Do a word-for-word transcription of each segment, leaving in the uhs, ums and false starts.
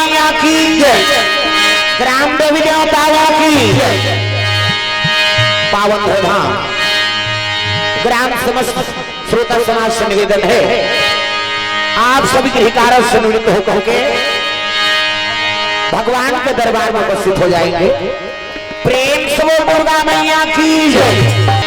मैया की जय। ग्राम देवी देवताओं की जय। पावन धर्मा ग्राम समस्त श्रोता समाज से निवेदन है, आप सभी गृहकारज से निवृत्त होकर के भगवान के दरबार में उपस्थित हो जाएंगे। प्रेम से बोल दुर्गा मैया की जय।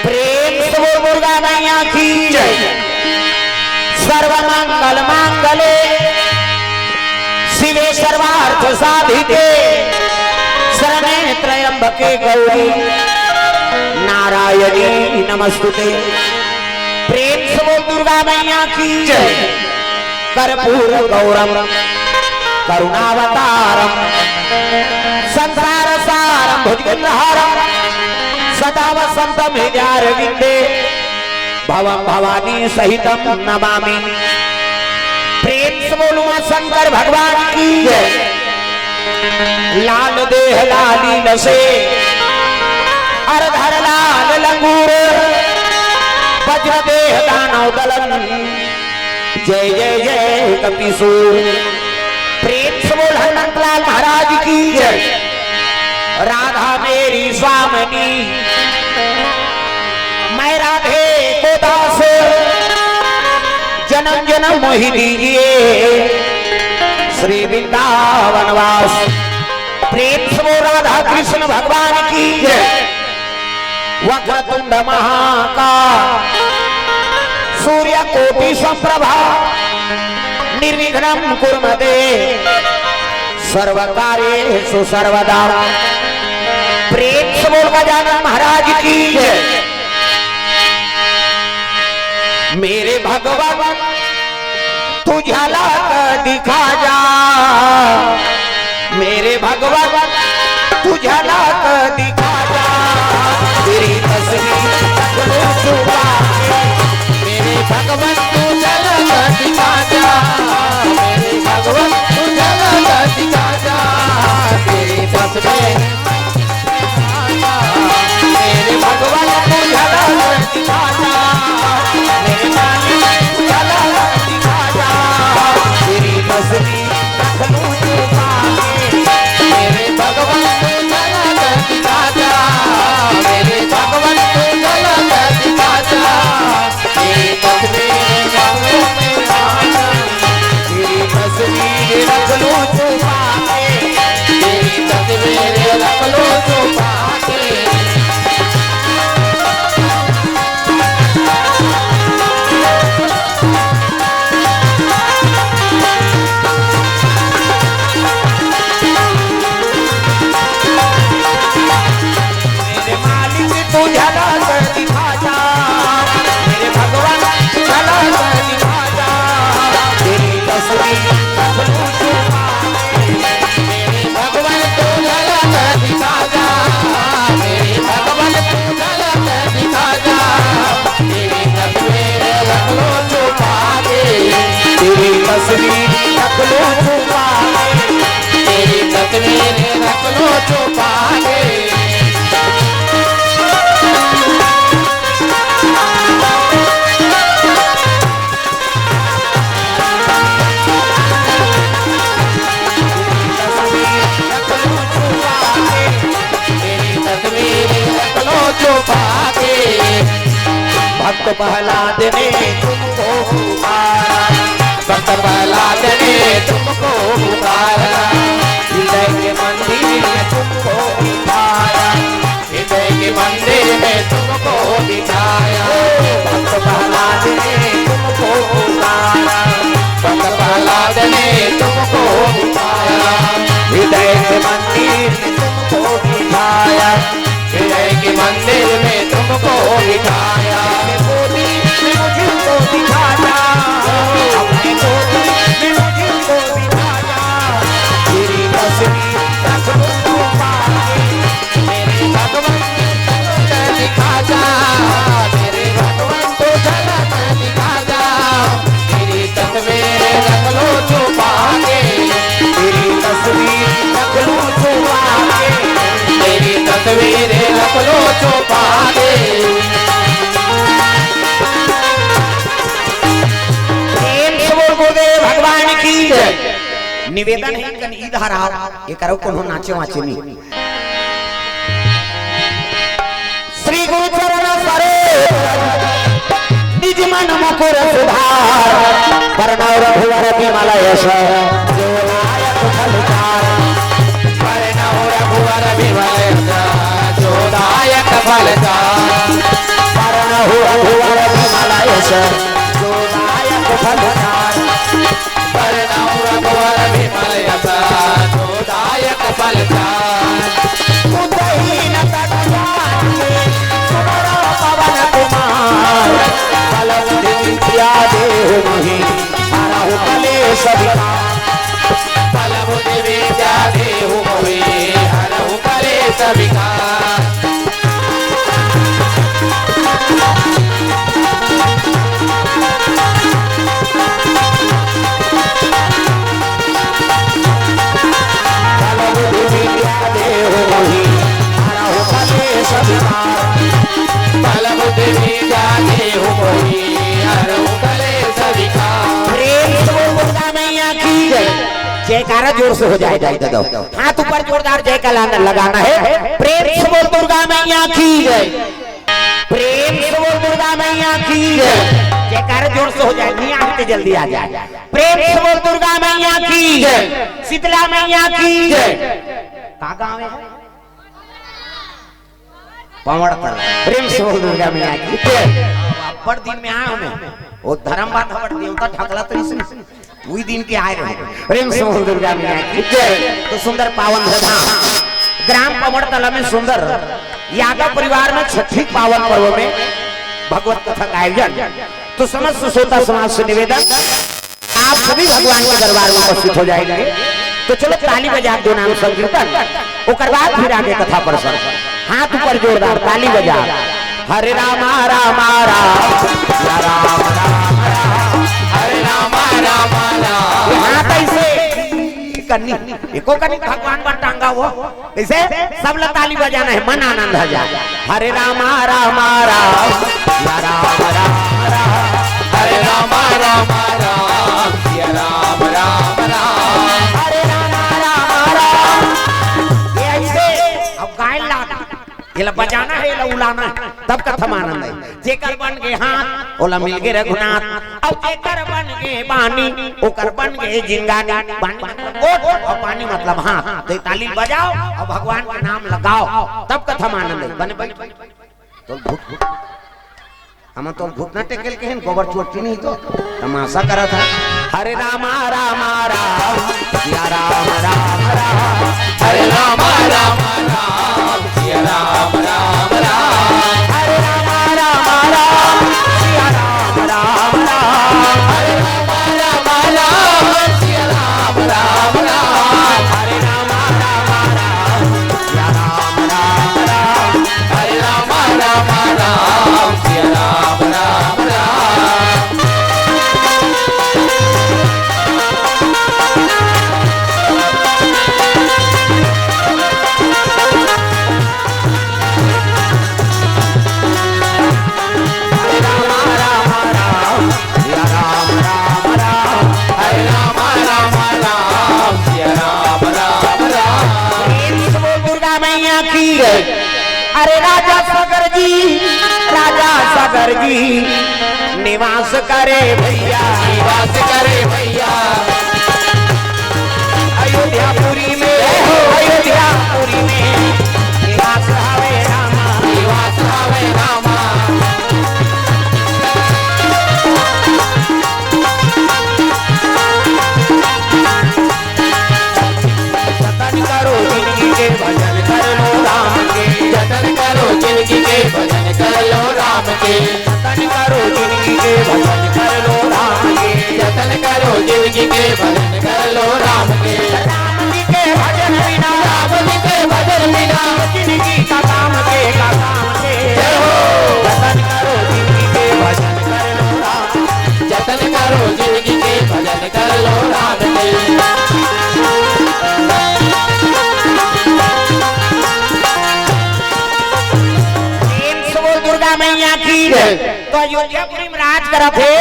प्रेम से बोल दुर्गा मैया की जय। सर्व मंगल मांगल्ये शिवे सर्वार्थ साधिके शरण्ये त्र्यंबके गौरी नारायणी नमस्तुते। प्रेम से बोल दुर्गा मैया की जय। कर्पूर गौरम करुणावतारम संसार सारम भुजगेंद्रहारम सदा वसंतम हृदयारविंदे भवम भवानी सहितम नमामि। प्रेम से बोल उमा शंकर भगवान की जय। लाल देह लाली लसे अर धर लाल लंगूर वज्र देह दानव दलन जय जय जय कपिसूर। प्रेम से बोल हनुमंत लाल महाराज की जय। राधा मेरी स्वामिनी मैं राधे को दास जन्म जन्म मोहि दीजिए श्री वृंदावन वास। प्रेम से बोल राधा कृष्ण भगवान की जय। वक्रतुंड महाकाय सूर्य कोटि संप्रभा निर्विघ्नं कुरु मे देव सर्व कार्येषु सर्वदा। प्रेम से बोल गजानन महाराज की जय। मेरे भगवान तू झलक दिखा जा, मेरे भगवान तू झलक दिखा जा, तेरी तस्वीर रख लूं छुपा के। मेरे भगवान तू झलक दिखा जा, मेरे भगवान तू झलक दिखा जा, तेरी तस्वीर मेरे भगवान तू झलक दिखा जा, मेरे मालिक तू झलक दिखा जा, तेरी तस्वीर रख लूं छुपा के। मेरे भगवान तू झलक दिखा जा, मेरे भगवान तू झलक दिखा जा, तेरी तस्वीर रख लूं छुपा के। तेरी तस्वीर रख लूं छुपा के, तेरी तस्वीर रख लूं छुपा के। मेरे मालिक तू झलक दिखा जा, मेरे भगवान तू झलक दिखा जा, तेरी तस्वीर रख लूं छुपा के। मेरे भगवान तू झलक दिखा जा, मेरे भगवान तू झलक दिखा जा, तेरी तस्वीर रख लूं छुपा के, तेरी तस्वीर रख लूं छुपा के, तेरी तस्वीर रख लूं छुपा के। भक्त प्रहलाद ने तुमको पुकारा, भक्त प्रहलाद ने तुमको पुकारा, हृदय के मंदिर में तुमको पुकारा। हृदय के मंदिर में तुमको बिठाया। भक्त प्रहलाद ने तुमको पुकारा, भक्त प्रहलाद ने तुमको पुकारा। हृदय के मंदिर में तुमको बिठाया, हृदय के मंदिर में तुमको बिठाया। अपनी गोदी में मुझको बिठाया, अपनी गोदी में मुझको बिठाया। तेरी तस्वीर रख लूं छुपा के। मेरे भगवान तू झलक दिखा जा, मेरे भगवान तू झलक दिखा जा। तेरी तस्वीर रख लूं छुपा के, तेरी तस्वीर रख लूं छुपा के, तेरी तस्वीर रख लूं छुपा के। प्रेम से बोल गुरुदेव भगवान की जय। निवेदन हे, कन इधर आओ, ये करो, कोनो नाचे वाचे नहीं। श्री गुरु चरण सरोज रज, निज मन मुकुर सुधार। बरनउँ रघुवर बिमल यस, जो दायक फलचार। बरनउँ रघुवर बिमल यस, जो दायक फलचार। बरनउँ रघुवर बिमल यस, जो दायक फलचार। बरनउँ रघुवर बिमल यस, जो दायक फलचार। उतहि न तन जान के सुमरो पवन कुमार। बल बुद्धि विद्या देहु मोहि हरहु कलेस विकार। बल बुद्धि विद्या देहु मोहि हरहु कलेस विकार। प्रेम से बोल दुर्गा मैया की जय। जयकारा जोर से हो जाए, जाए दादा। हाथ ऊपर जोरदार जय का लाना, लगाना है। प्रेम से बोल दुर्गा मैया की जय। प्रेम से बोल दुर्गा मैया की जय। जयकारा जोर से हो जाए, नहीं आते जल्दी आ जाए। प्रेम से बोल दुर्गा मैया की जय। शीतला मैया की जय। का गाँव है? पवड़तला। प्रेम से बोल दुर्गा मैया की जय। अब्बड़ दिन में आए हमें। वो धर्म बात हमारे देवता ढकला तो इसने। वही दिन के आए रहे। प्रेम से बोल दुर्गा मैया की जय। तो सुंदर पावन धाम ग्राम पवड़तला में सुंदर यादव परिवार में छठी पावन पर्व में भगवत कथा का आयोजन। तो समस्त श्रोता समाज से निवेदन, आप सभी भगवान के दरबार में उपस्थित हो जाएंगे। तो चलो, ताली बजा दो, नाम संकीर्तन, ओकर बाद फिर आगे कथा प्रसंग। हाथ ऊपर जोरदार ताली बजा। हरे रामा रामा राम, या राम राम राम, हरे रामा रामा राम। हाथ ऐसे करनी, एको करनी, भगवान पर टांगा हो। कैसे? सब ला ताली बजाना है, मन आनंद हो जाए। हरे रामा रामा राम, या राम राम राम, हरे रामा रामा राम, या राम राम राम, हरे रामा रामा राम। ये ऐसे अब गाय लाग, ये ला बजाना है, ये ला उलाना है, तब कथा में आनंद है। जेकर बन गे हाथ, ओला मिल गे रघुनाथ। अउ जेकर बन गे बानी, ओकर बन गे जिंगानी। बानी मतलब ओठ, अउ बानी मतलब हाथ। तो ताली बजाओ अउ भगवान के नाम लगाओ, तब कथा में आनंद है। बने बैठ। तो घुट, घुट। हम तो घुटना टेकेल के हैं, गोबर चोटी नहीं तो तमाशा करा था। हरे रामा रामा राम, या राम राम राम, हरे रामा रामा राम, या राम राम राम, हरे रामा रामा राम, या राम राम राम, हरे रामा रामा राम, या राम राम राम, हरे रामा रामा राम, या राम राम राम, हरे रामा रामा राम, या राम राम राम। हरे रामा रामा राम, या राम राम राम, हरे रामा रामा राम, या राम राम राम। प्रेम से बोल दुर्गा मैया की। अरे राजा सगर जी, राजा सगर जी, निवास करे भैया, निवास करे भैया। अयोध्यापुरी में, अयोध्यापुरी में निवास हवे रामा, निवास हवे रामा। जतन करो जिनगी के, भजन कर लो राम के। जतन करो जिनगी के, भजन कर लो राम के। जतन करो जिनगी के, भजन कर लो राम के। जतन करो जिनगी के, भजन कर लो राम के। राम जी के भजन बिना, राम जी के भजन बिना, जिनगी का काम के, का काम के। जय हो। जतन करो जिनगी के, भजन कर लो राम। जतन करो जिनगी के, भजन कर लो राम के। प्रेम से बोल दुर्गा मैया की। जय। तो अयोध्यापुरी में राज करत हे,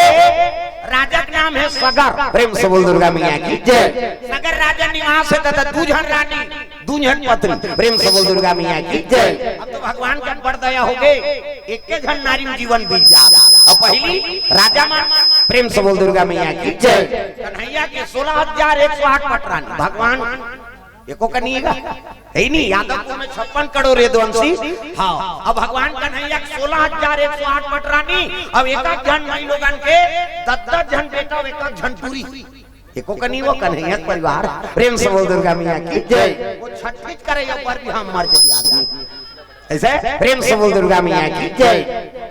राजा के नाम है सगर। प्रेम से बोल दुर्गा मैया की जय। सगर राजा निवास है, तथा दू झन रानी, दू झन पत्नी। प्रेम से बोल दुर्गा मैया की जय। अब तो भगवान के बड़ दया हो गे, एक के झन नारी में जीवन बीत जा। अब पहली राजा मन, प्रेम से बोल दुर्गा मैया की जय। कन्हैया के सोलह हजार एक सौ आठ पटरानी, भगवान एको कनिएगा है नहीं। यादवपुर में छप्पन करोड़ यदुवंशी। हाँ, अब भगवान कन्हैया के सोलह हजार एक सौ आठ पटरानी, अब एक एक झन माई लोगन के दस दस झन बेटा, एक एक झन टूरी। एको कनी वो कन्हैया के परिवार। प्रेम से बोल दुर्गा मैया की जय। वो छठ पीठ करे या पर भी हम मर जाए आदमी। ऐसे प्रेम से बोल दुर्गा मैया की जय।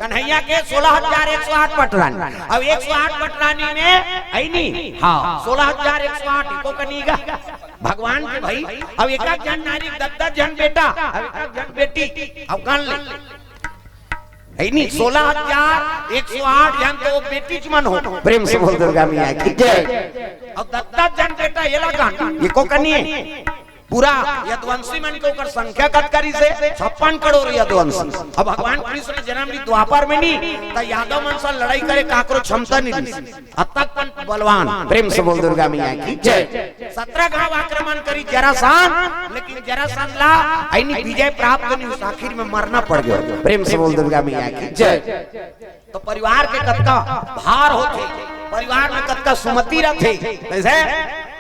कन्हैया के सोलह हजार एक सौ आठ पटरानी, अब एक सौ आठ पटरानी में है नहीं। हाँ, सोलह हजार एक सौ आठ एको कनी गा। भगवान के भाई, अब एक एक झन नारी, दस दस झन बेटा, अब एक एक झन बेटी, अब गन ले। है नहीं, सोलह हजार एक सौ आठ झन तो वो बेटी च मन हो। प्रेम से बोल दुर्गा मैया की जय। अब दस दस झन बेटा, एला गन, एको कनी है। पूरा यदुवंशी मन के ओकर संख्या कत करी से छप्पन करोड़ यदुवंशी। अब भगवान कृष्ण जन्म ली द्वापर में नहीं, त यादव मन से लड़ाई करे काकरो क्षमता नहीं रही। अतक कन बलवान। प्रेम से बोल दुर्गा मैया की जय। सत्रह घाव आक्रमण करी जरासंध, लेकिन जरासंध ला ऐनी विजय प्राप्त नहीं हुई, आखिर में मरना पड़ गया। प्रेम से बोल दुर्गा मैया की जय। तो परिवार के कतका भार होथे, परिवार में कतका सुमति रथे। कैसे?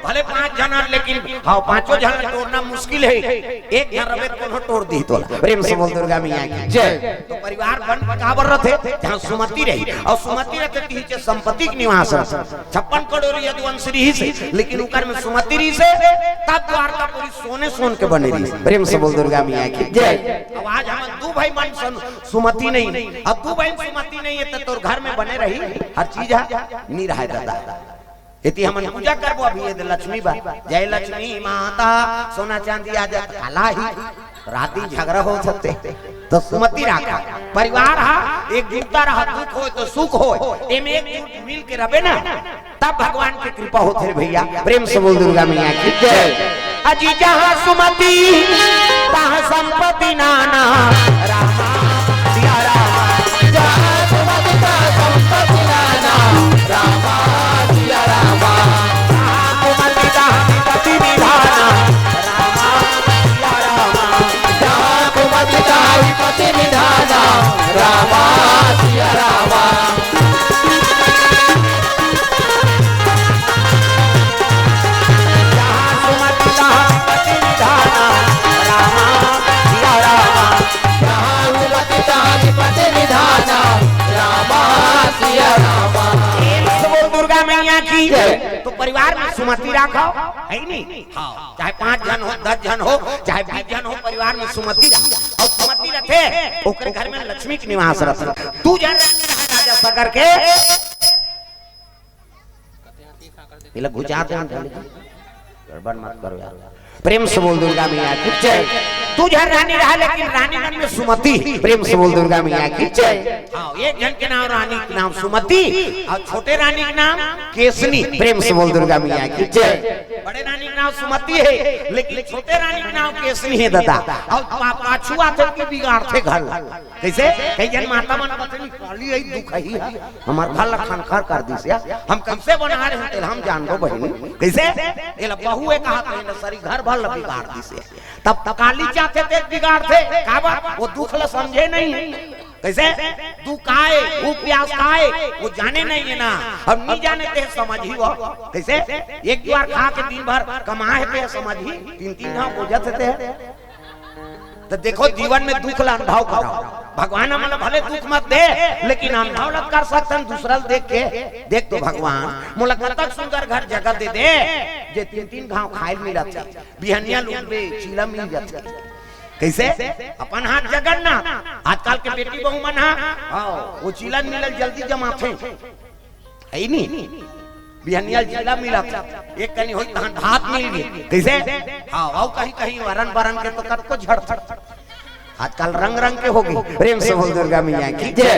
भले पांच झन हन, लेकिन हाँ, पांचों झन ला टोरना मुश्किल हे। एक झन रबे त कोनो टोर दिही तोला। प्रेम से बोल दुर्गा मैया की जय। तो परिवार बन काबर रथे, जहाँ सुमति रही, अउ सुमति रथे त इही चे संपत्ति के निवास रथे। छप्पन करोड़ यदुवंश रहिसे, लेकिन उकर में सुमति रहिसे, तब द्वारकापुरी सोने सोन के बने रहिसे। प्रेम से बोल दुर्गा मैया की जय। अब आज हमन दू भाई मन सन सुमति नहीं, अब दू भाई सुमति नहीं हे, त तोर घर में बने रही, हर चीज ह नी रहय दादा। एती हमन पूजा करबो अभी, ये दे लक्ष्मी बा, जय लक्ष्मी माता, सोना चांदी आ जात, काला ही रात दिन झगड़ा हो सकते, तो सुमति राखा। परिवार हा एकजुटता रहा, दुख होय तो सुख होय, एमे एकजुट मिल के रबे ना, तब भगवान के कृपा होथे रे भैया। प्रेम से बोल दुर्गा मैया की जय। अजी जहाँ सुमति तहाँ संपत्ति नाना, रामा सिया रामा। जहाँ सुमति तहाँ संपत्ति नाना, रामा सिया रामा। जहाँ सुमति तहाँ विपत्ति निधाना, रामा सिया रामा। जहाँ सुमति तहाँ विपत्ति निधाना, रामा सिया रामा। जहाँ सुमति तहाँ विपत्ति निधाना, रामा सिया रामा। जहाँ सुमति तहाँ विपत्ति निधाना, रामा सिया रामा। प्रेम से बोल दुर्गा मैया की जय। तो परिवार में सुमति राखव, हे नहीं? हाँ, चाहे पांच झन हो, दस झन हो, चाहे बीस झन हो, परिवार में सुमति रहा। अउ सुमति रथे, ओकरे घर में लक्ष्मी के निवास रथे। दू झन रानी रहा राजा सगर के, एला घुचा दे, गड़बड़ मत करो यार। प्रेम से बोल दुर्गा मैया की जय। दू झन रानी रहा, लेकिन रानी मन में सुमति। प्रेम से बोल दुर्गा मैया की जय। हाँ, एक झन के नाम रानी के नाम सुमति, अउ छोटे रानी के नाम केसनी। प्रेम से बोल दुर्गा मैया की जय। बड़े रानी के नाम सुमति हे, लेकिन छोटे रानी के नाम केसनी हे दादा। अउ पा-, पाछू आथे कि बिगाड़थे घर ला। कइसे? कई झन माता मन बतनी काली आई दुख ही है, हमर घर ला खनखर कर दिस या। हम कइसे बना रहे हैं तेला हम जानबो बहिनी। कइसे? एला बहू ए कहा तो एला सरी घर भर ला बिगाड़ दिस या। तब काली चाहथे ते बिगाड़थे, काबर? वो दुख ला समझे नहीं है। कइसे? दुख आए, भूख प्यास आए, वो जाने नहीं है ना। अब नहीं जाने ते समझही वो। कइसे? एक बार खा के दिन भर कमाए ते समझही, तीन तीन घाव बोझत हे ते। त देखो, जीवन में दुख ला अनुभव कराओ। भगवान हमन ला भले दुख मत दे, लेकिन अनुभव ला कर सकथन दूसरा ला देख के। देख तो भगवान, मोला कतक सुंदर घर जगह दे दे, जे तीन तीन घाव खाए ल मिलत हे, बिहनिया लूट बे, चीला मिल जाथे। कइसे? अपन हाथ जगन्नाथ। आजकल के बेटी बहू मन हा, हाँ, वो चीला मिलल जल्दी जमाथे। हे नी? बिहनिया चीला मिलत हे। एक कनी होई तहां भात मिल गे। कइसे? हाँ, अउ कहीं कहीं वरन बरन के तो कतको झड़थे। आजकल रंग रंग के हो गे। प्रेम से बोल दुर्गा मैया की जय।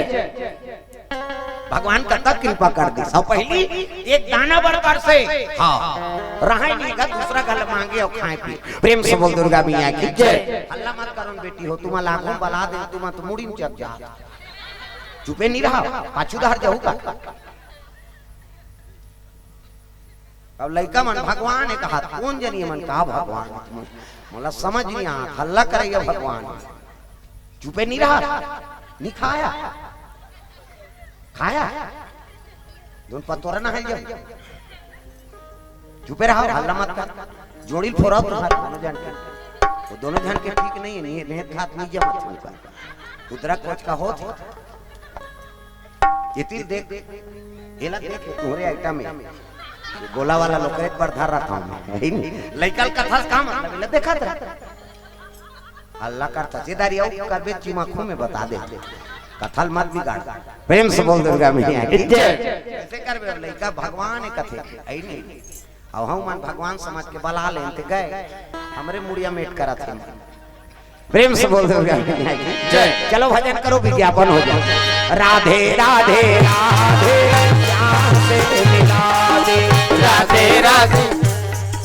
भगवान कतक कृपा कर दिस। अउ पहिली एक दाना बरकर से, हाँ, रहय नहीं गा, दूसरा घर मांगे अउ खाए पिए। प्रेम से बोल दुर्गा मैया की जय। हल्ला मत करो न बेटी हो, तुमन ला आगू बला दे, तुमन तो मुड़ी में चढ़ जा। चुपे नहीं रहा, पाछू डहर जाहू का। अब लइका मन भगवान हे कहा, कोन जनी मन का भगवान हे? मोला समझ नहीं आत, हल्ला करइया भगवान हे। चुपे नहीं रहा, नहीं खाया, खाया। दोन पतोरा ना है जब। चुपे रहा, हल्ला मत कर। जोड़ी फोरा तुम्हारे दोनों जन के। वो दोनों जन के ठीक नहीं है, नहीं, नहीं खात नहीं जमा तुमका। कुदरा कोच का होत हे। एती देख, एला देख, तुम्हारे आइटम में। ये गोला वाला लोग एक बार धर रहा था मैं। हे नहीं? लइका ल कथा से का मतलब? एला देखा था। हल्ला करता, सीधा रिया, वो कर बे, चुमा खू में बता दे। कथा ल मत बिगाड़। प्रेम से बोल दुर्गा मैया की जय। कइसे करबे? लइका भगवान हे कथे, हे नहीं? अउ हम मन भगवान समझ के बला लेन ते गए, हमरे मुड़िया मेट करत हे। प्रेम से बोल दुर्गा मैया की जय। चलो भजन करो, विज्ञापन हो जाए। राधे राधे राधे, श्याम से मिला दे। राधे राधे।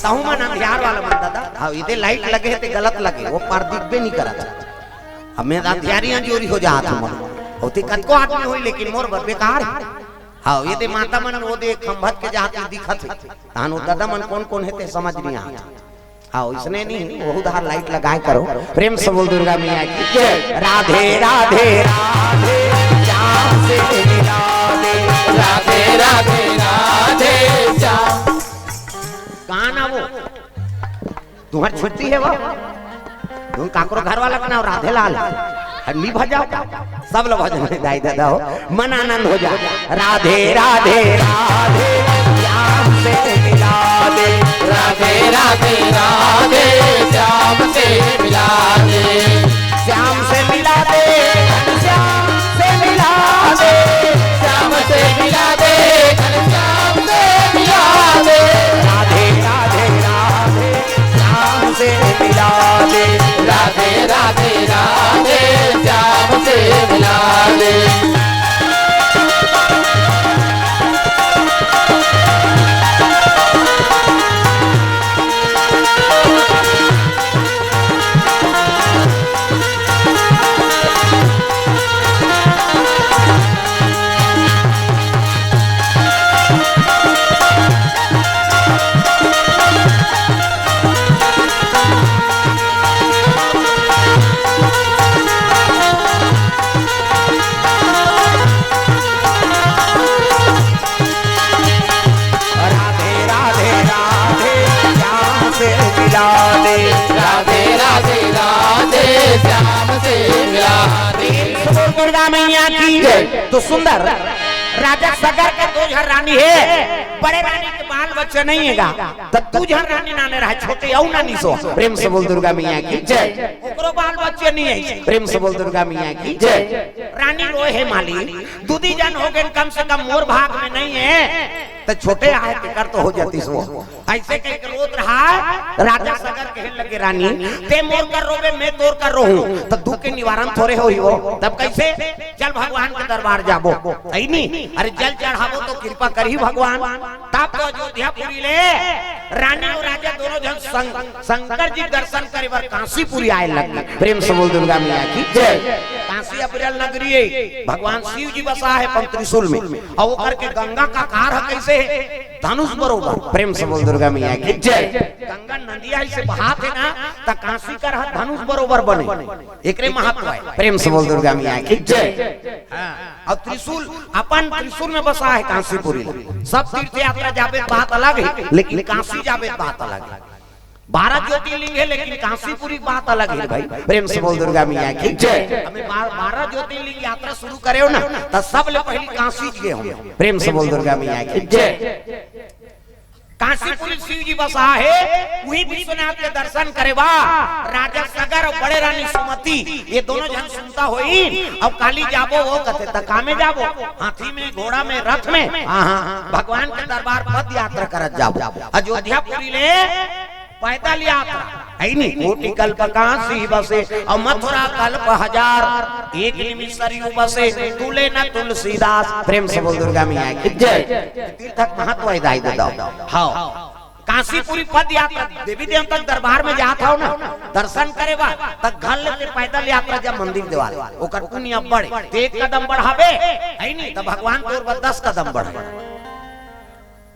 तहु मन अंधियार वाला मन दादा, हाँ, इधर लाइट लगे हे ते गलत लगे, वो पार दिखबे नहीं करत। हमें अंधियारी अंजोरी हो जात हमन। होती कतको आदमी होई, लेकिन मोर बर बेकार हे। हाँ, ये दे माता मन, वो दे खंभत के जात दिखत हे। तहान वो दादा मन कोन कोन हे ते समझ नहीं आत। हाँ, इसने नहीं, वो उधार लाइट लगाए करो। प्रेम से बोल दुर्गा मैया की जय। राधे राधे राधे, श्याम से मिला दे। राधे राधे राधे, श्याम। कान तुहर छुट्टी हे वो? तुम काकरो घर वाला के नाम राधे लाल हे। अउ नी भजाव का? सब लोग भजन में दाई दादा हो, मन आनंद हो जा। राधे राधे राधे, श्याम से मिला दे। राधे राधे राधे, श्याम से मिला दे। श्याम से मिला दे, श्याम से मिला दे। श्याम से मिला दे, श्याम से मिला दे। राधे राधे राधे, श्याम से मिला दे। राधे राधे राधे, श्याम से मिला दे। राधे राधे राधे, श्याम से मिला दे। राधे राधे राधे, श्याम से मिला दे। बोल दुर्गा मैया की जय। तो सुंदर राजा सगर के दो झन रानी हे, बड़े रानी के बाल बच्चे नहीं हे गा, त दू झन रानी नाने रहे, छोटे अउ नानी सो। प्रेम से बोल दुर्गा मैया की जय। ओकरो बाल बच्चे नहीं हे। प्रेम से बोल दुर्गा मैया की जय। रानी रोए हे मालिक, दू दी झन हो गए, कम से कम मोर भाग में नहीं हे, त छोटे आए तेकर तो हो जातिस वो। अइसे कहिके रोत रहा। राजा सगर कहे लगे, रानी, ते मोर कर रोबे, मैं तोर कर रोहूं, त दुख के निवारण थोरे होही वो। तब कइसे? चल भगवान के दरबार जाबो, हे नी? अरे जल चढ़ाबो तो कृपा करही भगवान। तब तो अयोध्यापुरी ले रानी अउ राजा दोनों झन संग शंकर जी के दर्शन करे बर कांसीपुरी आए लगे। प्रेम से बोल दुर्गा मैया की जय। कांसी अविरल नगरी हे, भगवान शिव जी बसा हे अपन त्रिशूल में, अउ ओकर के गंगा के आकार ह कइसे हे? धनुष बरोबर। प्रेम से बोल दुर्गा मैया की जय। गंगा नदिया अइसे बहात हे ना, त कांसी कर ह धनुष बरोबर बने, एकरे महत्व हे। प्रेम से बोल दुर्गा मैया की जय। हाँ। अउ त्रिशूल, अपन त्रिशूल में बसा हे कांसीपुरी। सब तीर्थ यात्रा जाबे त बात अलग हे, लेकिन कांसी जाबे त बात अलग हे। बारह ज्योतिर्लिंग हे, लेकिन कांसीपुरी बात अलग हे भाई। प्रेम से बोल दुर्गा मैया की जय। अभी बार-, बारह ज्योतिर्लिंग यात्रा शुरू करे हो ना, त सबले पहिली कांसी गे हो। प्रेम से बोल दुर्गा मैया की जय। कांसीपुरी शिव जी बसा हे, उही विश्वनाथ के दर्शन करे बर राजा सगर अउ बड़े रानी सुमति, ये दोनों झन सुनता होई, अउ काली जाबो वो कथे, त कामे जाबो, हाथी में, घोड़ा में, रथ में, हाँ, हाँ, भगवान के दरबार पद यात्रा करत जाबो। अयोध्यापुरी ले पैदल यात्रा, हे नी? कोटि कल्प कांसी बसे, अउ मथुरा कल्प हजार, एक निमिष सरयू बसे, तुले न तुलसीदास। प्रेम से बोल दुर्गा मैया की जय। तीर्थक महत्व हे दाई दे दो। हाँ। कांसीपुरी पद यात्रा, देवी देवता के दरबार में जात हव ना, दर्शन करे बर, त घर ले ते पैदल यात्रा जा मंदिर देवाल, ओकर पुण्य अब्बड़ हे। ते एक कदम बढ़ाबे, हे नी, त भगवान तोर बर दस कदम बढ़ाही।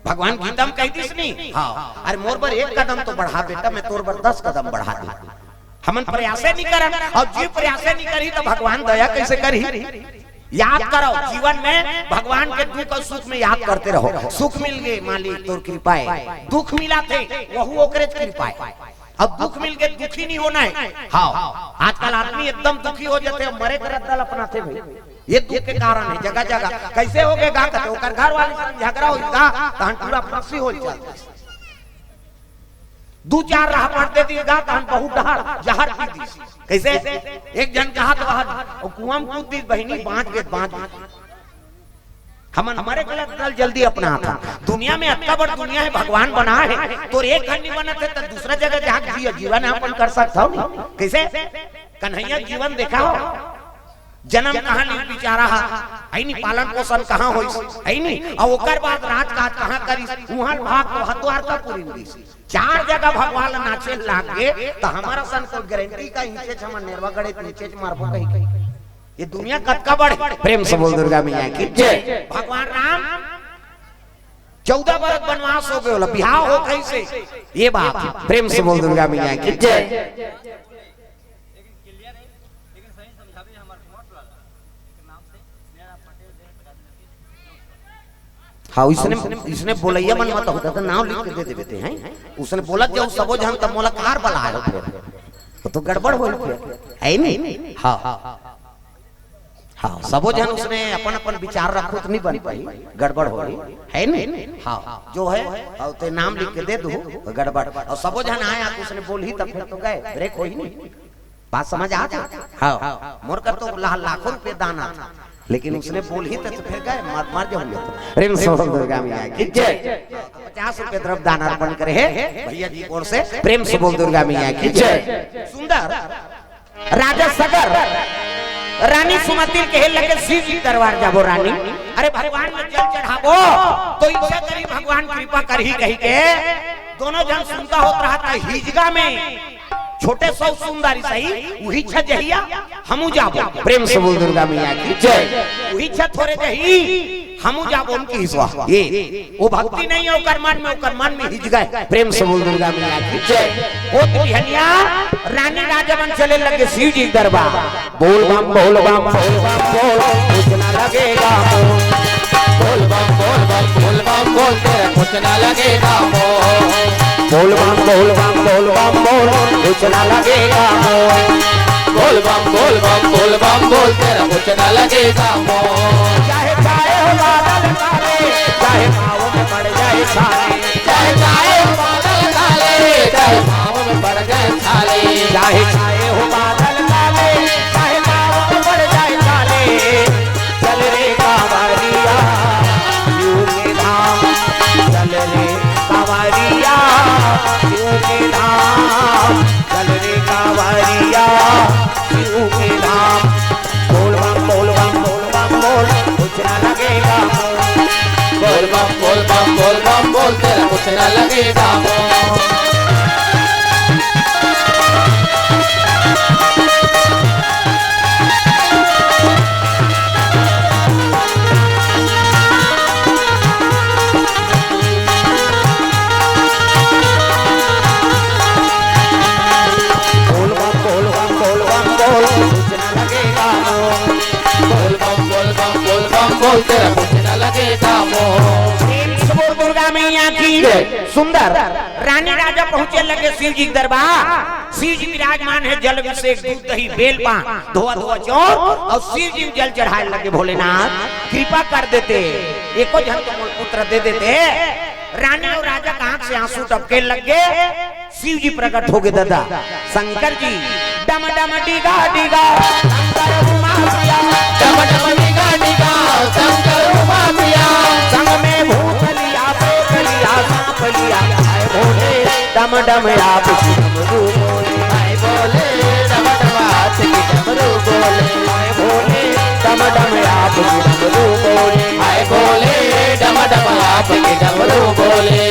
भगवान गीता में कहि दिस नी, हाँ, अरे मोर बर एक कदम तो बढ़ा बेटा, मैं तोर बर दस कदम बढ़ा दूं। हमन प्रयासे नहीं करन, अउ जे प्रयासे नहीं करही त भगवान दया कइसे करही? याद करो, जीवन में भगवान के दुख अउ सुख में याद करते रहो। सुख मिल गे मालिक तोर कृपा हे, दुख मिला थे वहू ओकरे कृपा हे। अब दुख मिल गे दुखी नहीं होना हे। हाँ, आजकल आदमी एकदम दुखी हो जाथे, मरे के रद्दा ल अपनाथे भाई। ये दुख के कारण हे जगह जगह। कइसे हो गे गा कथे, ओकर घर वाली से झगड़ा होइस गा, तहन टूरा फांसी हो जाथे। दू चार रहपट दे दिस गा, तहन बहुत डहर जहर पी दिस। कइसे? एक झन कहत रहत, ओ कुआं में कूद दिस बहिनी, बांच गे, बांच गे। हमन मरे के रद्दा ल जल्दी अपनाथन। दुनिया में अतका बड़ दुनिया हे, भगवान बनाय हे, तोर एक घर नहीं बनत हे, त दूसरा जगह जाके जिया, जीवन यापन कर सकत हव नहीं। कइसे? कन्हैया जीवन देखा हो, जनम कहाँ लीस बिचारा हा, हे नी, पालन पोषण कहाँ होइस, हे नी, अउ ओकर बाद राजकाज कहाँ करिस, उहाँ भाग तो हद्वार का पूरी होइस। चार जगह भगवान ला नाचे लाग गे, त हमर असन कोई गारंटी का इंचेच हमन नेरवा गड़े त इंचेच मारबो कही कही। ये दुनिया कतका बड़े। प्रेम से बोल दुर्गा मैया की जय। भगवान राम चौदह बरस बनवास हो गे, ओला बिहाव हो कइसे? ये बात हे। प्रेम से बोल दुर्गा मैया की जय। हाँ, इसने, इसने बोलैया मन मत होता तो नाम लिख के दे देवे ते हैं। उसने बोलत जाऊ सबो झन, तब मोला कार बला आयो फिर। वो तो गड़बड़ होई फिर, है नहीं? हाँ, हाँ, सबो झन उसने अपन अपन विचार रखो तो नहीं बन पाई, गड़बड़ होई, है नहीं? हाँ, जो है, और ते नाम लिख के दे दू, गड़बड़। और सबो झन आए, आप उसने बोली तब फिर तो गए, ब्रेक होई नहीं। बात समझ आ जाए? हाँ, मोर कर तो ला-, लाखों रुपये दान आथे, लेकिन उसने बोली तो, तो फिर गए, मर, मर जाऊंगे तो। प्रेम से बोल दुर्गा मैया की जय। पचास रुपये द्रव्य दान अर्पण करे है भैया जी की ओर से, प्रेम से बोल दुर्गा मैया की जय। सुंदर राजा सगर रानी सुमति ल कहे लगे, "शिव जी दरबार जाबो रानी, अरे भगवान में जल चढ़ाबो तो इच्छा करी, भगवान कृपा करही," कही के दोनों झन सुनता होत रहा था हिजगा में। छोटे सौ सुंदरी सही, उही छा जहिया, हमू जाबो। प्रेम से बोल दुर्गा मैया की जय। उही छा थोरे जही, हमू जाबो उनकी हिसवा। ये, वो भक्ति नहीं है ओकर मन में, ओकर मन में हिज गए। प्रेम से बोल दुर्गा मैया की जय। वो तो बिहनिया रानी राजा मन चले लगे शिव जी के दरबार। बोल बम, बोल बम, बोल बम, बोल, कुछ ना लगेगा मोर। बोल बम, बोल बम, बोल बम, बोल, तेरा कुछ ना लगेगा मोर। बोल बम, बोल बम, बोल बम, बोल, कुछ ना लगेगा मोर। बोल बम, बोल बम, बोल बम, बोल, तेरा कुछ ना लगेगा मोर। चाहे छाए हो बादल काले, चाहे पाँव में पड़ जाए छाले। चाहे छाए हो बादल काले, चाहे पाँव में पड़ जाए छाले। चाहे छाए हो बादल काले, चाहे पाँव में पड़ जाए छाले। चल रे कांवरिया, शिव के धाम। चल रे कांवरिया, शिव के धाम। चल रे कांवरिया, शिव के धाम। बोल बम, बोल बम, बोल बम, बोल, कुछ ना लगेगा मोर। बोल बम, बोल बम, बोल बम, बोल, तेरा कुछ ना लगेगा मोर। बोल बम, बोल बम, बोल बम, बोल, कुछ ना लगेगा मोर। बोल बम, बोल बम, बोल बम, बोल, तेरा कुछ ना लगेगा मोर। प्रेम से बोल दुर्गा मैया की जय। सुंदर रानी राजा पहुंचे लगे शिव जी के दरबार। शिव जी विराजमान है, जल अभिषेक, दूध, दही, बेल पान, धोआ धोआ चौर, और शिव जी में जल चढ़ाए लगे। भोलेनाथ कृपा कर देते, एको झन को मोर पुत्र दे देते। रानी और राजा के आंख से आंसू टपके लग गए। शिव जी प्रकट हो गए दादा शंकर जी। डम डम डिगा डिगा शंकर उमा पिया। डम डम डिगा डिगा शंकर उमा पिया। संग में भूत लिया, प्रेत लिया, सांप लिया। हाय भोले डम डम आप की डमरू बोले। हाय भोले डम डम आप की डमरू बोले। हाय भोले डम डम आप की डमरू बोले। हाय भोले डम डम आप की डमरू बोले।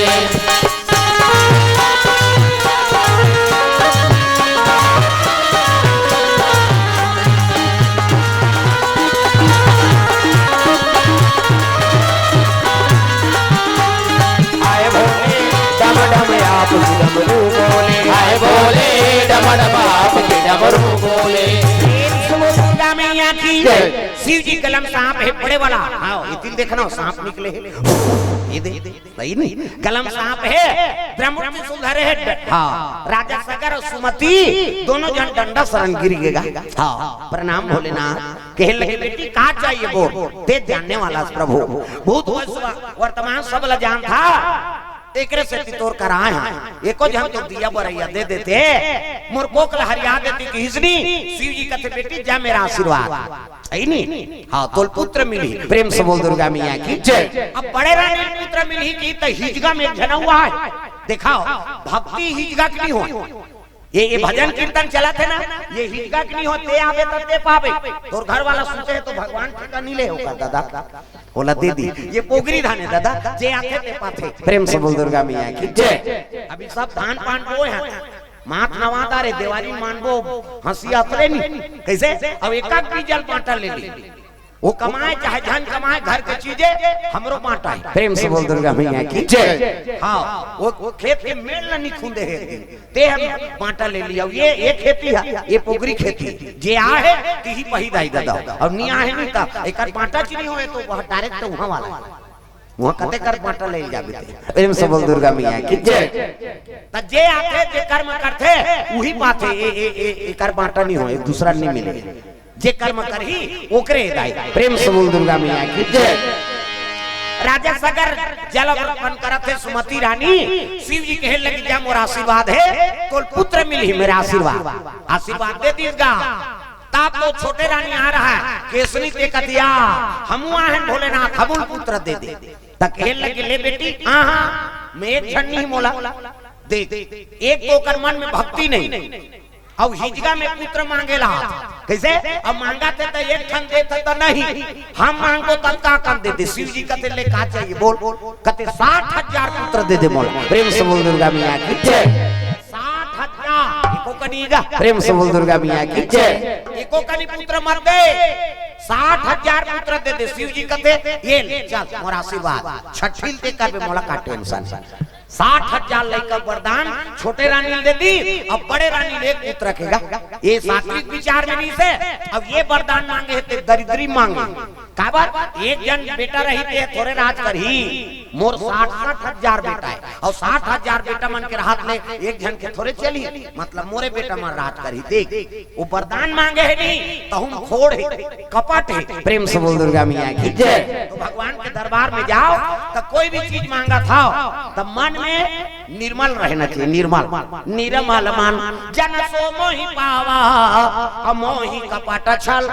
हाय भोले डम डम आप की डमरू बोले। हाय भोले डम डम आप की डमरू बोले। प्रेम से बोल दुर्गा मैया की जय। शिव जी गला म सांप है बड़े वाला। हाँ, ये तिल देखना हो, सांप निकले है। ये दे, सही नहीं, गला म सांप है, ब्रह्मूर्ति सुंदर है। हाँ, राजा सगर और सुमति दोनों झन डंडा सरन गिर गेगा। हाँ, प्रणाम भोलेनाथ। कहे लगे, "बेटी, का चाहिए बोल, दे जानने वाला प्रभु।" भूत होय स्व-, वर्तमान सब ला जानत हा, एकरे सेती तोर करा आय हंव। एको झन तो दिया बरइया दे देते, मोर कोख ला हरिया देते कि इसनी। शिव जी कथे, "बेटी, जा मेरा आशीर्वाद।" अइ नी? हाँ, तोल पुत्र मिलही। प्रेम से बोल दुर्गा मैया की जय। अब बड़े रानी ल पुत्र मिलही कि त हिजगा में एक झन अउ हे। देखव, भक्ति हिजगा के नहीं हो। ये, ये भजन कीर्तन चलत हे ना, ये हिजगा के नहीं हो, ते आबे त ते पाबे। तोर घर वाला सुते हे तो भगवान ठेका नहीं ले होगा दादा, ओला दे दी। ये पोगरी धान हे दादा, जे आथे ते पाथे। प्रेम से बोल दुर्गा मैया की जय। अभी सब धान पान बोए हे, माथ नवा डारे, देवारी मानबो, हंसी आतरे नहीं। कैसे? अब एकाक बीजल बांटा ले ली। वो कमाए चाहे झन कमाए, घर के चीजें हमरो बांटा हे। प्रेम से बोल दुर्गा मैया की जय। हाँ, वो, वो खेत के मेड़ ला नहीं खूंदे हे एक दिन, ते हम बांटा ले लिया। ये, ये खेती हे, ये पोगरी खेती, जे आहे तिही पही दाई दादा, अउ नी आहे नी त एकर बांटा च नहीं होए तो वह डायरेक्ट तो वहां वाला हे। वहाँ कते कर बांटा ले जाबे ते। प्रेम से बोल दुर्गा मैया की जय। त जे आथे, जे कर्म करथे, उही पाथे। ए, ए, ए, एकर बांटा नहीं हो, एक दूसरा नहीं मिले। जे कर्म करही, ओकरे दाई। प्रेम से बोल दुर्गा मैया की जय। राजा सगर जल अर्पण करत हे सुमति रानी, शिव जी कहे लगी, "जा मोर आशीर्वाद हे, तोल पुत्र मिलही, मेरा आशीर्वाद।" आशीर्वाद दे दीस गा। तब तो छोटे रानी आ रहा है, केसनी ते कतिया, "हमू आहन भोलेनाथ, हमू ल पुत्र दे दे।" त कहे लगी, "ले बेटी, हाँ, हाँ, मैं एक झन नहीं मोला।" देख, एक तो ओकर मन में भक्ति नहीं, अउ हिजगा में पुत्र मांगे ला। कैसे? अब मांगा थे त एक ठन देथे त नहीं, हम मांगो तब का कम देते? शिव जी कथे, "ले का चाहिए बोल?" कथे, "साठ हजार पुत्र दे दे मोला।" प्रेम से बोल दुर्गा मैया की जय। साठ हजार, एको कनी गा। प्रेम से बोल दुर्गा मैया की जय। एको कनी पुत्र मत दे, साठ हजार पुत्र दे दे। शिव जी कथे, "ये ले, चल, मोर आशीर्वाद, छठिल ते करबे, मोला का टेंशन।" साठ हजार लइका वरदान छोटे रानी ल दे दी, अब बड़े रानी ल एक पुत्र रखेगा। ये सात्विक विचार में नहीं से। अब ये वरदान मांगे हे ते दरिद्री मांगे। काबर? एक झन बेटा रही ते थोरे राज करही, मोर साठ, साठ हजार बेटा हे, अउ साठ हजार बेटा मन के रहत ले एक झन के थोरे चलही, मतलब मोरे बेटा मन राज करही। देख, वो वरदान मांगे हे नहीं, तहूँ खोड़ हे, कपट हे। प्रेम से बोल दुर्गा मैया की जय। तो भगवान के दरबार में जाओ, तो कोई भी चीज मांगत हो, तो मन में निर्मल रहना चाहिए, निर्मल। "निर्मल मन जन सो मोहि पावा, अमोहि कपट छल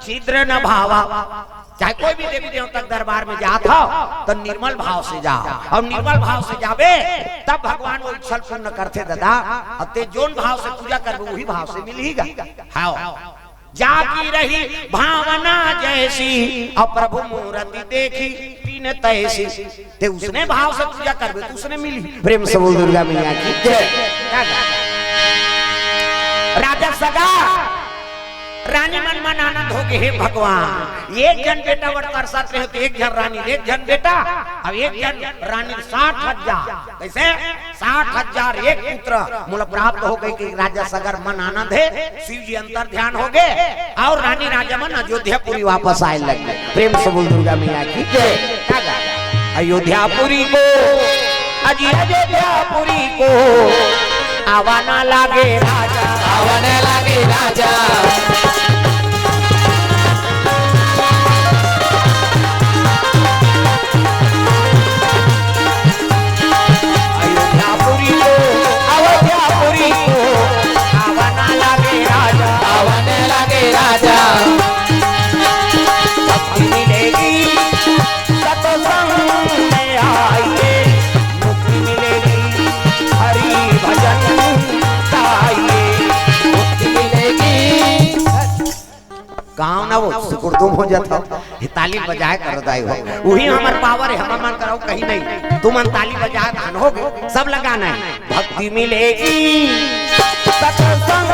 छिद्र न भावा।" चाहे कोई भी देवी देवता के दरबार में जात हो, तो निर्मल भाव से जाओ, अउ निर्मल भाव से जाबे, तब भगवान वो इच्छा पूर्ण करथे दादा। अउ ते जोन भाव से पूजा करबे, वही भाव से मिलही गा। हाँ, जाकी रही भावना जैसी, अउ प्रभु मूरति देखी तिन तैसी। ते उसने भाव से पूजा करबे, तो उसने मिली। प्रेम से बोल दुर्गा मैया की जय। राजा सगर, रानी मन मन आनंद हो गे, "हे भगवान, एक झन बेटा बर तरसत रहे, तो एक झन रानी, एक झन बेटा, अउ एक झन रानी, साठ हजार।" कैसे? साठ हजार एक पुत्र मोला प्राप्त हो गे। कि राजा सगर मन आनंद हे, शिव जी अंतर ध्यान हो गे, अउ रानी राजा मन अयोध्यापुरी वापस आए लग गे। प्रेम से बोल दुर्गा मैया की जय। अयोध्यापुरी को, अजी अयोध्यापुरी को आवा न लागे राजा। आवा न लागे राजा। अयोध्यापुरी को, अयोध्यापुरी को आवा न लागे राजा। आवा न लागे राजा। भक्ति मिलेगी सत्संग में आइए, मुक्ति मिलेगी हरि भजन गाइए। मुक्ति मिलेगी। गाँव ना वो सुकुरदुम हो जाता। ये ताली बजाए करो दाई हो, वही हमर पावर हे, हमर मन करउ कहीं नहीं। तुमन ताली बजाए धान हो गे, सब लगाना हे। भक्ति मिलेगी सत्संग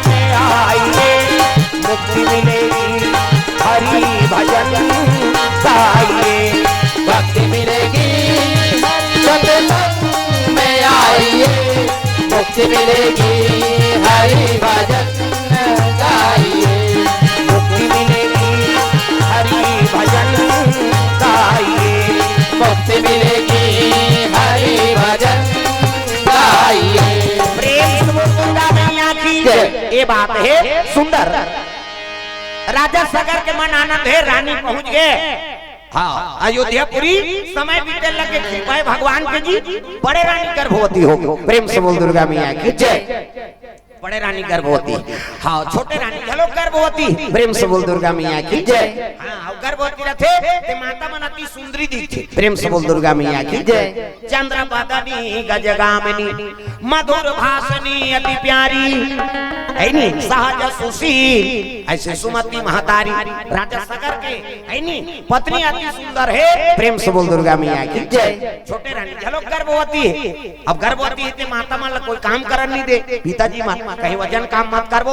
में आइए, मुक्ति मिलेगी हरि भजन गाइए। भक्ति मिलेगी सत्संग में आइए, मुक्ति मिलेगी हरि भजन गाइए। मुक्ति मिलेगी हरि भजन गाइए। मुक्ति मिलेगी हरि भजन गाइए। प्रेम से बोल दुर्गा मैया की जय। ये बात हे सुंदर। राजा सगर के मन आनंद हे, रानी पहुंच गे। हाँ, अयोध्यापुरी समय बीते लगे, कृपा हे भगवान के जी, बड़े रानी गर्भवती हो गे। प्रेम से बोल दुर्गा मैया की जय। बड़े रानी गर्भवती, हाँ, छोटे रानी घलो गर्भवती। प्रेम से बोल दुर्गा मैया की जय। हाँ, अउ गर्भवती रथे, ते माता मन अति सुंदरी दिखथे। प्रेम से बोल दुर्गा मैया की जय। चंद्र बदनी गजगामिनी, मधुर भाषिणी अति प्यारी, हे नी, सहज सुशील, ऐसे सुमति महतारी। राजा सगर के, हे नी, पत्नी अति सुंदर हे। प्रेम से बोल दुर्गा मैया की जय। छोटे रानी घलो गर्भवती हे। अब गर्भवती हे ते माता मन ला कोई काम करन नहीं दे, पिताजी मन कहीं वजन काम मत करबो,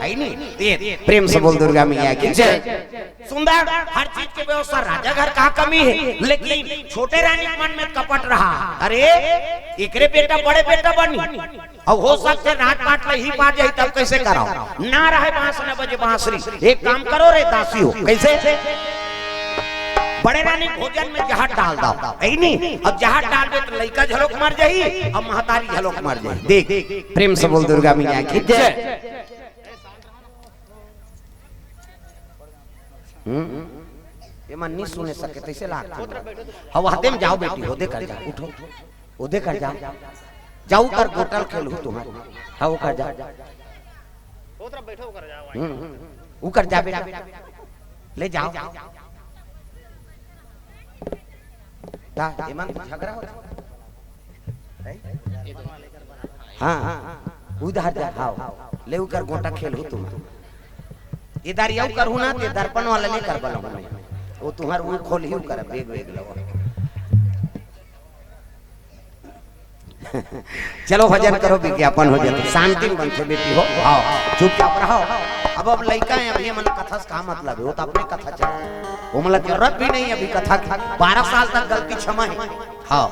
हे नी? ये प्रेम से बोल दुर्गा मैया की जय। सुंदर, हर चीज के व्यवस्था, राजा घर का कमी हे, लेकिन छोटे रानी के मन में कपट रहा। अरे, एकरे बेटा बड़े बेटा बनी, अउ हो सकथे राजपाट ले ही पा जाही, तब कैसे कराओ? ना रहे बांस न बजे बांसुरी। एक काम करो रे दासी हो, कैसे? बड़े रानी भोजन में जहर डाल दव, है नी? अब जहर डालबे त लइका झलोक मर जाही, अब महतारी झलोक मर जाही। देख, प्रेम से बोल दुर्गा मैया की जय। हम्म? ये मन नहीं सुने सके, तैसे लागथे। हव, हते में जाव बेटी, होदे कर जाव, उठो, होदे कर जाव, जाव कर गोटा ल खेलहू तुंहर, हव कर जाव। हम्म, हम्म। उ कर जा बेटा, ले जाव। ता, एमन तो झगड़ा होथे। हाँ, हाँ, उधर जा, हव, ले उकर गोटा खेलहू तुंहर। ए दारी अउ करहू ना, ते दर्पण वाला ले कर बलहू में। वो तुंहर वो खोलही उकर, बेग, बेग लवा। चलो भजन करो, विज्ञापन हो जाथे, शांति में बनथे बेटी हो। हव, चुपचाप रहो। अब, अब लइका हे, अभी हमन कथा से का मतलब हे, वो तो अपने कथा चल, वो मतलब जरूरत भी नहीं अभी कथा की। बारह साल तक गलती क्षमा हे। हव,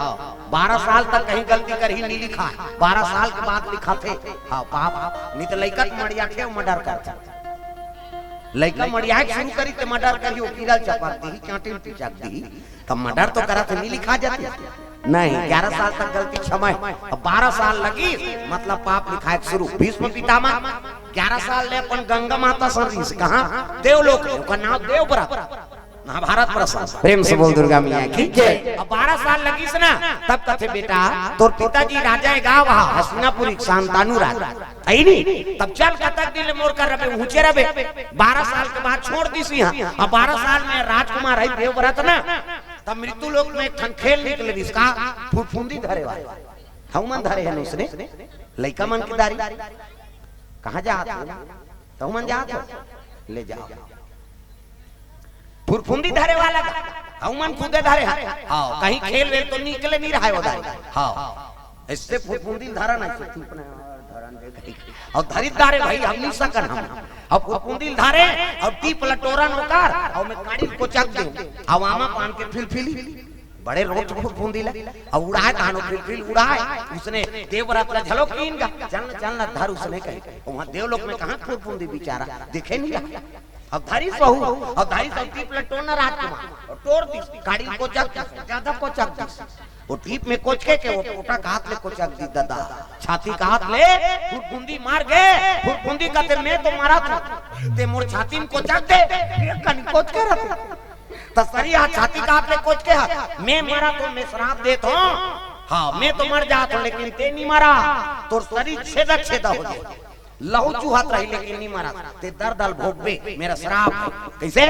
बारह साल तक कहीं गलती करही नहीं लिखा हे, बारह साल के बाद लिखाथे। हव, पाप, नहीं तो लइका के मड़ियाथे, वो मर्डर करथे। लइका मड़ियाए के शुरू करी ते मर्डर करही, वो कीड़ा चपक दीही, चांटी में पिचक दीही। त मर्डर तो करत हे, नहीं लिखा जाथे। नहीं, ग्यारह साल तक गलती क्षमा हे, अब बारह साल लगिस, मतलब पाप लिखाए के शुरू। भीष्म पितामह ग्यारह साल ले अपन गंगा माता सन रिहिस, कहाँ? देवलोक में, ओकर नाव देवव्रत, महाभारत प्रसंग। प्रेम से बोल दुर्गा मैया की जय। अब बारह साल लगिस ना, तब कथे, "बेटा, तोर पिताजी राजा हे गाँव हा, हस्तिनापुरी, शांतनु राजा।" अई नी? तब चल, कतक दिन ले मोर कर रबे, ऊँचे रबे। बारह साल के बाद छोड़ दिस इहाँ। अब बारह साल में राजकुमार हे देवव्रत ना, तब मृत्यु लोक में एक ठन खेल निकले रिहिस का, फुरफुंदी धरे वाला। हव मन धरे हन उसने, लइका मन के दारी। कहाँ जात हो? तहू मन जात हो? ले जाव। फुरफुंदी धरे वाला का, हव मन खुदे धरे हन। हव, कहीं खेल वेल तो निकले नहीं रहा हे वो दारी। हव, अइसे फुरफुंदी धरन, अइसे चुप नहीं, धरन दे कहीं। अउ धरिस दारे भाई, हम नहीं सकन हम। अउ फुरफुंदी धरे, अउ टीप ल टोरन ओकर, अउ में काड़ी ल कोचक देव। अउ आमा पान के फिलफिली, बड़े रोट फुरफुंदी ल, अउ उड़ाए तानो फिलफिल उड़ाए, उसने देवव्रत ल झलो कीन गा, "चल न, चल न, धर," उसने कही। वहाँ देवलोक में कहाँ फुरफुंदी बिचारा, देखे नहीं रहा। अब धरिस बहू, अब धरिस, अब टीप ल टोरना राजकुमार, अउ टोर दिस, काड़ी ल कोचक दिस, ज्यादा कोचक दिस। वो टीप में कोचके के वो पोटा के हाथ ले कोचक दिस ददा, छाती के हाथ ले फुरफुंदी मार गे। फुरफुंदी कथे, "मैं तो मरत हँव, ते मोर छाती में कोचक दे, एक कनी कोचके रथे।" त सरी हा छाती के हाथ ले कोचके हा, "मैं मरत हँव, मैं श्राप देत हँव, हाँ, मैं तो मर जात हँव, लेकिन ते नहीं मरा, तोर सरी छेदा छेदा हो जाए।" लहू चुहत रही लेकिन नहीं मरस। ते दर्द ल भोगबे, मेरा श्राप हे। कइसे?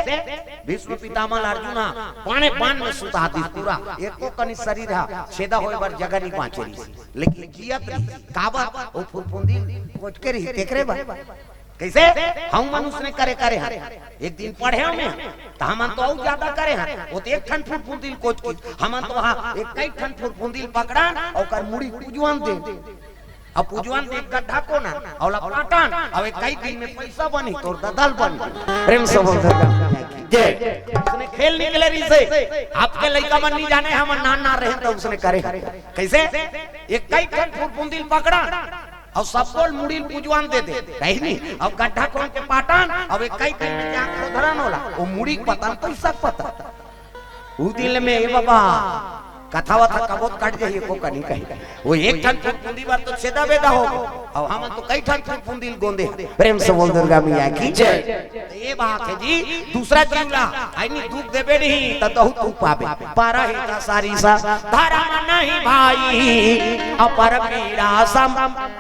भीष्म पितामह ल अर्जुन ह बाने बान में सुता दिस पूरा। एको कनी शरीर ह छेदा होय बर जगह नहीं बाँचे रहिस। लेकिन जियत रहिस। काबर? ओ फुरफुंदी ल कोचके रहिस, तेकरे बर। कइसे? हव मन उसने करे, करे हन। एक दिन पढ़े हन, त हमन तो अउ ज्यादा करे हन। ओ तो एक ठन फुरफुंदी ल कोचकिस, हमन तो हाँ, एक कई ठन फुरफुंदी ल पकड़न, ओकर मुड़ी पुजवन देन। अब पुजवन दे गड्ढा कोना, अउ ओला पाटन, अउ एक कई दिन में पइसा बनही, तोर ददा ल बनही। प्रेम से बोल दुर्गा मैया की जय। उसने खेल निकले रहिसे, आपके लइका मन नहीं जाने, हमन नान नान रहेन त उसने करे। कइसे? एक कई ठन फुरफुंदी ल पकड़न, अउ सबो ल मुड़ी ल पुजवन दे दे, कही नहीं, अउ गड्ढा कोन के पाटन, अउ एक कई दिन में जाके धरन ओला, ओ मुड़ी के पतन, पइसा के पतन। उ दिन ले में, ए बाबा, कथा वथा कबो त कट जाही, एको कनी कही। वो एक ठन फुरफुंदी बर तो छेदा बेदा हो, अउ हमन तो कई ठन फुरफुंदी ल गोंदे। प्रेम से बोल दुर्गा मैया की जय। त ए बात हे जी, दूसरा जीव ला, अई नहीं दुख देबे नहीं, त तहू दुख पाबे। परहित सरिस धरम नहीं भाई, अपर पीरा सम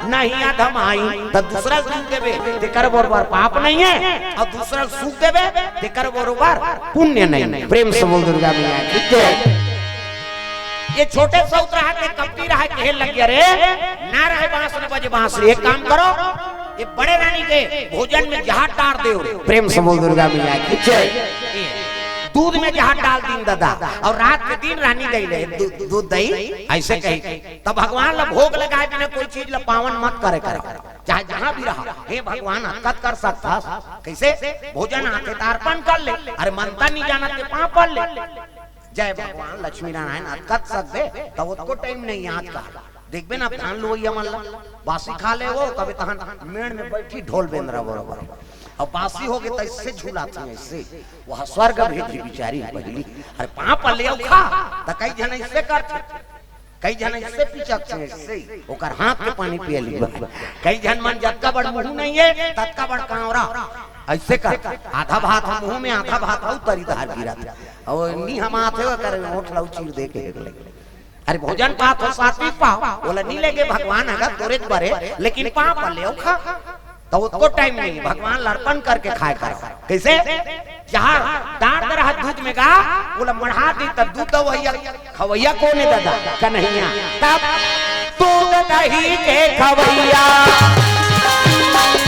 नहीं अधमाई। त दूसरा ल दुख देबे, तेकर बरोबर पाप नहीं हे, अउ दूसरा ल सुख देबे, तेकर बरोबर पुण्य नहीं। प्रेम से बोल दुर्गा मैया की जय। ये छोटे सौत रहा के कपटी रहा, कहे लग गया, "रे, ना रहे बांस, न बजे बांसुरी, एक काम करो, ये बड़े रानी के भोजन में जहर डार देव।" प्रेम से बोल दुर्गा मैया की जय। दूध में जहर डाल दीन ददा, अउ रात के दिन रानी दई ले दू-, दूध दई, अइसे कही। तब भगवान ला भोग लगाए बिना कोई चीज ला पावन मत करे करो, चाहे जहाँ भी रहा। "हे भगवान, अतका त कर सकथस।" कइसे? भोजन आथे त अर्पण कर ले। अरे मनता नहीं जानत के पाँव पड़ ले। जय भगवान लक्ष्मी नारायण, अतका त सकबे, त ओतको टाइम नहीं आज का। देखबे ना धान लुवइया मन ला, बासी खा ले वो, तबे तहन मेड़ में बैठी ढोल बेंदरा बरोबर। अब बासी होगे त अइसे झुलाथे, अइसे। वह स्वर्ग भेजी बिचारी पहिली। अरे पाँव पल्ले अउ खा, त कई झन अइसे करथे, कई झन अइसे पिचकथे, अइसे। ओकर हाथ के पानी पिए ली बा। कई झन मन जतका बड़ मुँह नइ हे, ततका बड़ कांवरा। अइसे कर, आधा भात ह मुँह में, आधा भात ह तरी डहर गिरत। अउ नी हमाथे, ओकर ओठ ल अउ चीर दे के हेर ले। अरे भोजन पात हो, सात्विक पाव, ओला नी लेगे भगवान, अगर तोरे बरे, लेकिन पाँव पल्ले अउ खा। त ओतको टाइम नइ, भगवान ल अर्पण करके खाए कर। कइसे? जहाँ डार दे रहा दूध में गा, ओला मढ़ा दी त दूध दवइया, खवइया कोन हे दादा? कन्हैया। तब दूध दही के खवइया, दूध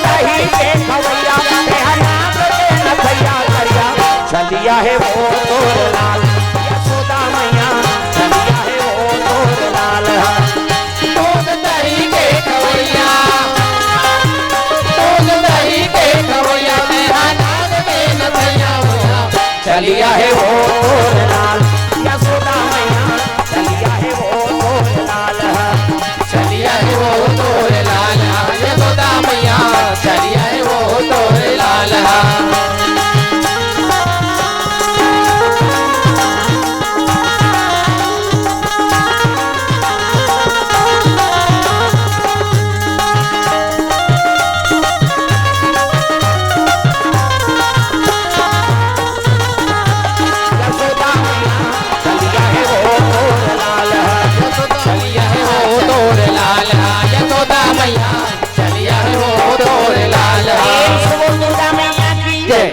दही के खवइया, हे अनाथ के नथैया करिया, छलिया हे वो तोर लाल, यशोदा मैया, छलिया हे वो तोर लाल। दूध दही के खवइया, दूध दही के खवइया, हे अनाथ के नथैया मैया, छलिया हे वो तोर लाल।